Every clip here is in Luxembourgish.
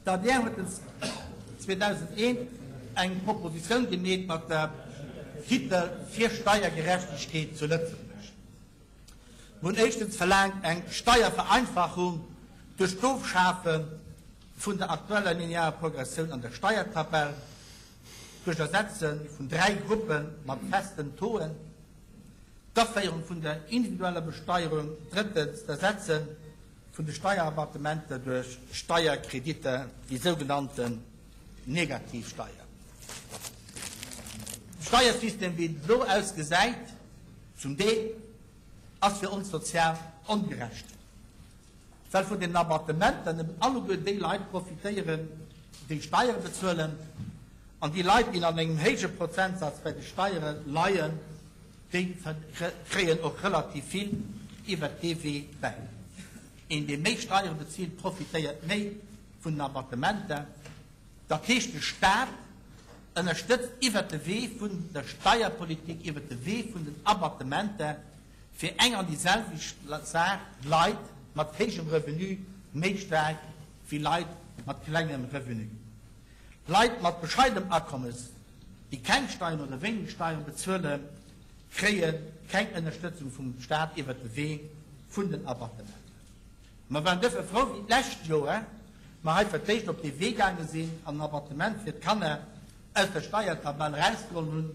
D'ADR huet den 2001 eng Propositioun gemeet mat der Titel Fir Steiergerechtegkeet zu Lëtzebuerg. Mir hunn éischtens verlaangt eng Steiervereinfachung duerch d'Ofschafe vun der aktueller linearer Progressioun an der Steiertabell, duerch Ersetze vun 3 Gruppe mat festen Tauxen, d'Aféierung vun der individueller Besteierung, drëttens d'Ersetze vun de Steierabattementer duerch Steierkreditter, déi sougenannten Negativsteier. De Steiersystem, wéi en elo ausgesäit, zum Deel, ass fir ons sozial ongerecht, well vun den Abattementer nëmmen alleguer déi Leit profitéieren, déi Steiere bezuelen, an déi Leit, déi an engem héije Prozentsaz bei de Steiere leien, déi kréien och relativ vill iwwert dee Wee bäi. Een, dee méi Steiere bezilt, profitéiert méi vun den Abattementer. Dat heescht, de Staat ënnerstëtzt iwwert de Wee vun der Steierpolitik, iwwert de Wee vun den Abattementer fir eng an déi selwecht Saach Leit mat héijem Revenu méi staark wéi Leit mat klengem Revenu. Leit mat bescheidenem Akommes, déi keng Steieren oder wéineg Steieren bezuelen, kréie keng Ënnerstëtzung vum Staat iwwert de Wee vun den Abattementer. Mer waren duerfir frou, wéi d'lescht Joer mer hei fir d'éischt op dee Wee gaange sinn an den Abattement fir d'Kanner aus der Steiertabell erausgeholl hunn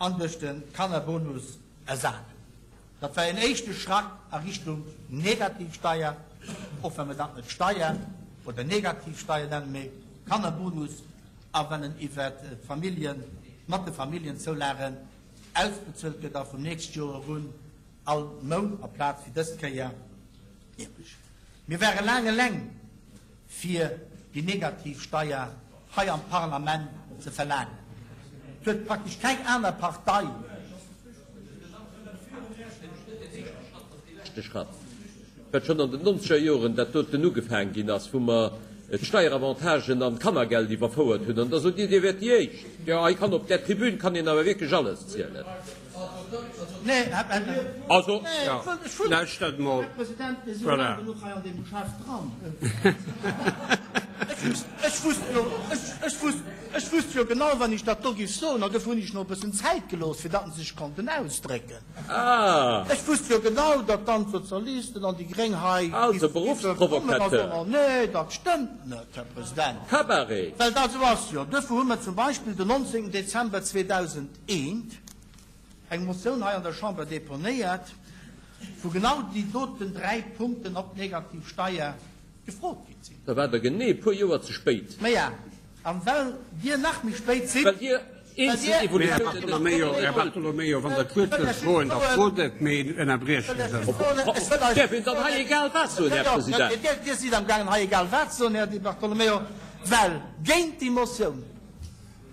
an duerch de Kannerbonus ersat hunn. Dat war een éischte Schrack a Richtung Negativsteier, och wa mer dat net Steier oder Negativsteier nennen, mee Kannerbonus, a well en iwwert d'Familljen, mat de Familljenzoulagen ausbezuelt gëtt a vum nächst Joer erun all Mount aplaz wéi dës Kéier jäerlech. Mir ware laang eleng fir déi negativ Steier hei am Parlament ze verlaangen. Et huet praktesch keng aner Partei. Éischte Schratt, wat schonn an den nonzeger Joren dat doten ugefaang ginn ass, wou mer d'Steieravantagen an d'Kannergeld iwwerfouert hunn. An da sot Dir, Dir wäert déi Éischt. Jo, hei kann op där Tribün kann een awer wierklech alles zielen. Also, lauschtert mol. Voilà. Ech wusst jo genau, wann ech dat do géif soen, an dofir hunn ech nach e bëssen Zäit gelooss, fir datt se sech konnten ausdrécken. Ech wusst jo genau, datt dann d'Sozialisten an déi Gréng hei Also, kommen a soen, Nee, dat stëmmt net, Här President. Cabaret! Well dat esou ass jo. Duerfir hu mer zum Beispill den 19. Dezember 2001 eng Motioun hei an der Chamber deponéiert, wou genau déi doten dräi Punkten op d'negativ Steier gefrot gi sinn. Da waart Der genee e puer Joer ze spéit. Maja, a well Dir nach méi spéit sidd, Well Dir well eenzel Dir. Evolutiounen Här net Bartolomeo, Här wollt. Bartolomeo, wann Der d'Wuert wëllt froen, da frot et, mee ënnerbriecht Wëll net ech ëmmer. froen, ech wëll eis Däerf een dann hei egal wat soen, Här President? Dir, Dir sidd amgaangen hei egal wat ze soen, Här Di Bartolomeo, well géint déi Motioun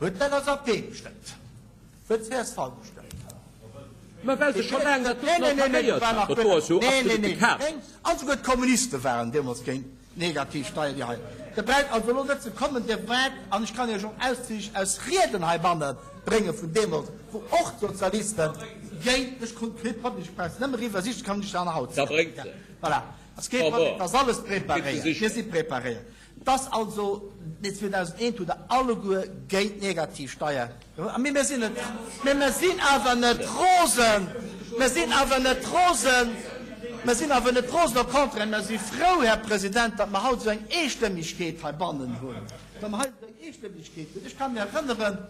huet d'LSAP gestëmmt. Huet csv gestëmmt. Mä well se scho laang dat doten attackéiert hat. Dat do ass jo absolute Chaos. An souguer d'Kommuniste waren deemools géint d'Negativsteier, déi hei. Der braucht also elo net ze kommen, Dir waart, an ech kann Iech och Auszich aus Rieden heibanne brénge vun deemools, wou och d'Sozialiste géint, ech konnt kee Problem, ech brauch se nëmme eriwwer sichen, kann ech se an haut Da bréngt se. Voilà, ass kee Problem, et ass alles preparéiert, mir si preparéiert. Et ass also, nee 2001 hutt Der alleguer géint d'Negativsteier, mee mir sinn net, mee mir sinn awer net rosen, mir sinn awer net rosen, mir sinn awer net rosen, au contraire, mir si frou, Här President, datt mer haut esou eng Eestëmmegkeet heibannen hunn, datt mer hei esou eng Eestëmmegkeet hunn. Ech ka mir erënneren,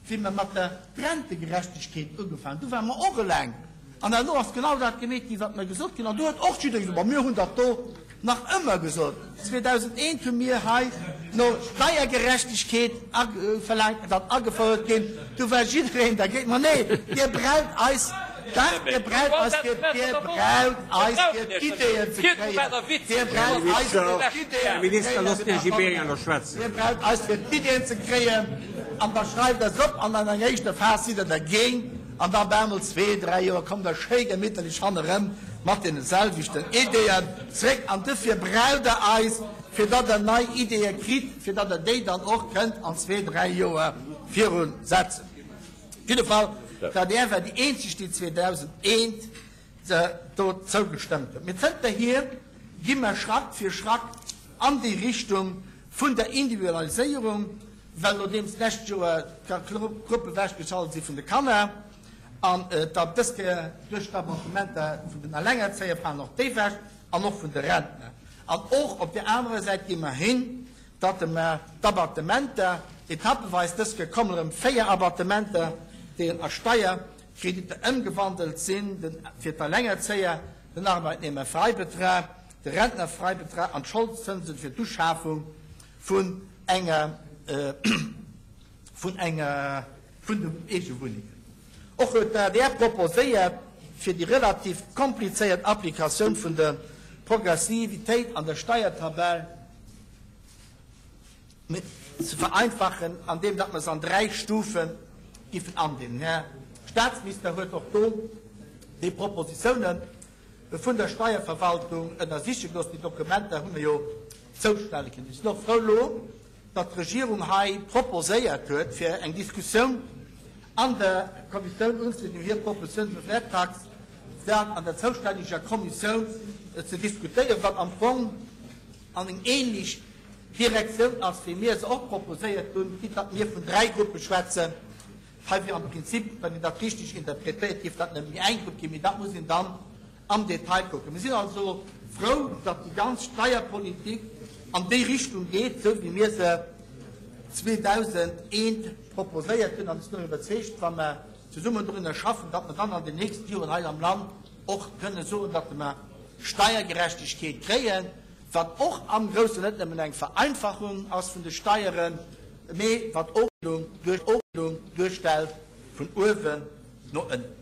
wéi mer mat der Rentegerechtegkeet ugefaangen hunn, du ware mer och eleng. An herno ass genau dat gemeet ginn, wat mer gesot ginn. An do huet och jidderee gesot, Ma mir hunn dat do nach ëmmer gesot. 2001 hu mir hei no Steiergerechtegkeet verlaangt, dat agefouert ginn. Du war jiddereen dergéint. Ma nee, Dir braucht eis, dach, Dir braucht eis fir, Dir braucht eis fir d'Ideeën ze kréien. Dir braucht eis fir d'Ideeën ze kréien. Dir braucht eis fir d'Ideeën ze kréien. An da schreift eis op an an enger éischter Phas sidd Der dergéint. An da bemol zwee, dräi Joer kommt Der schéi gemitterlech hannerëm mat deene selwechten Ideeën zréck. An dofir braucht Der eis, fir datt Der nei Ideeë kritt, fir datt Der déi dann och kënnt an zwee, dräi Joer virunsetzen. Op jidde Fall, d'ADR war déi eenzeg, déi 2001 do zougestëmmt huet. Mee zënterhier gi mer Schrack fir Schrack an déi Richtung. Vun der Individualiséierung, well nodeems d'lescht Joer d'Gruppe ewechgeschalt si vun de Kanner an da dës Kéier duerch d'Abattementer vun den Allengerzéier falen och déi ewech an och vun de Rentner. An och op där anerer Säit gi mer hin, datt mer d'Abattementer etappeweis, dës Kéier kommen erëm 4 Abattementer, déi a Steierkreditter ëmgewandelt sinn, fir d'Allengerzéier, den Arbeitnehmerfreibetrag, de Rentnerfreibetrag an d'Scholdzënsen fir d'Uschafung vun enger vun enger vun den Eegewunnengen. Och huet d'ADR proposéiert, fir déi relativ komplizéiert Applikatioun vun der Progressivitéit an der Steiertabell ze vereinfachen, andeem datt mer se an dräi Stufe giffen andeelen. Den Här Statsminister huet och do déi Propositiounen vun der Steierverwaltung ënnersiche gelooss. Déi Dokumenter hu mir jo zoustelle kënnen. Ech sinn och frou elo, datt d'Regierung hei proposéiert huet, fir eng Diskussioun an der Kommissioun unzenehmen, hir Proposition de flat tax, dat an der zoustänneger Kommissioun ze diskutéieren, wat am Fong an eng ähnlech Direktioun ass, wéi mir se och proposéiert hunn, quitte datt mir vun dräi Gruppe schwätzen. Hei wier am Prinzip, wann een dat richteg interpretéiert, géif dat nëmme méi eng Grupp ginn, mee dat muss een dann am Detail kucken. Mir sinn also frou, datt déi ganz Steierpolitik an déi Richtung geet, esou wéi mir se 2001 proposéiert hunn. An ech sinn och iwwerzeegt, wa mer zesummen dorunner schaffen, datt mer dann an den nächste Joren hei am Land och kënne soen, datt mer Steiergerechtegkeet kréien, wat och am Groussen net nëmmen eng Vereinfachung ass vun de Steieren, mee wat och duerstellt vun uewen no ënnen.